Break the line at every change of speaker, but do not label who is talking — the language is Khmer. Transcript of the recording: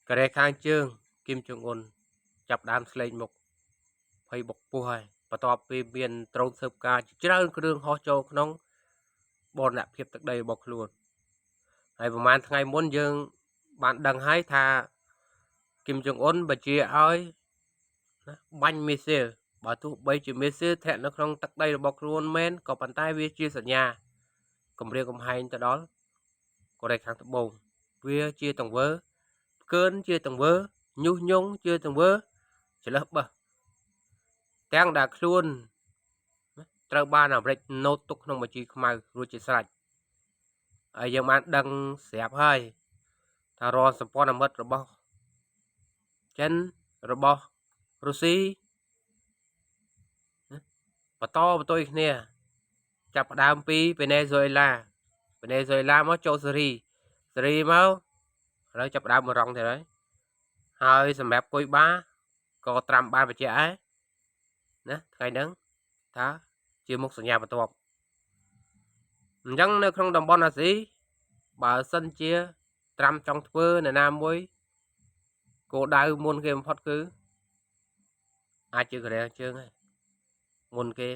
កូរ៉េខាងជើងគឹមចុងអ៊ុនចាប់ដើមស្លេកមុខភ័យបុកពោះហើយបន្ទាប់ពីមានដ្រូនស៊ើបការជាច្រើនគ្រឿងហោះចូលក្នុងបូរណភាពទឹកដីរបស់ខ្លួនហើយប្រហែលថ្ងៃមុនយើងបានដឹងហើយថាគឹមចុងអ៊ុនបញ្ជាឲ្យណាបាញ់មីស៊ីលបើទោះបីជាមីស៊ីលធ្លាក់នៅក្នុងទឹកដីរបស់ខ្លួនមែនក៏ប៉ុន្តែវាជាសញ្ញាគម្រាមកំហែងទៅដល់កូរ៉េខាងត្បូងវាជាទង្វើផ្កើនជាទង្វើញុះញង់ជាទង្វើច្លើសបឹសទាំងដែលខ្លួនត្រូវបានអាមេរិកណូតទុកក្នុងបញ្ជីខ្មៅរួចជាស្រេចហើយយើងបានដឹងស្រាប់ហើយថារាល់សម្ព័ន្ធមិត្តរបស់ចិនរបស់រុស្ស៊ីបន្តបន្ទុយគ្នាចាប់ផ្ដើមពីវេណេស៊ុយអេឡាវេណេស៊ុយអេឡាមកចូលសេរីសេរីមកឥឡូវចាប់ផ្ដើមមករងទៀតហើយហើយសម្រាប់គុយបាក៏ត្រាំបានបញ្ជាក់ដែរណាថ្ងៃហ្នឹងថាជាមុខសញ្ញាបន្ទាប់អញ្ចឹងនៅក្នុងតំបន់អាស៊ីបើសិនជាត្រាំចង់ធ្វើនៅណាមួយគោលដៅមុនគេបំផុតគឺអាចជាកូរ៉េខាងជើងហើយមុនគេ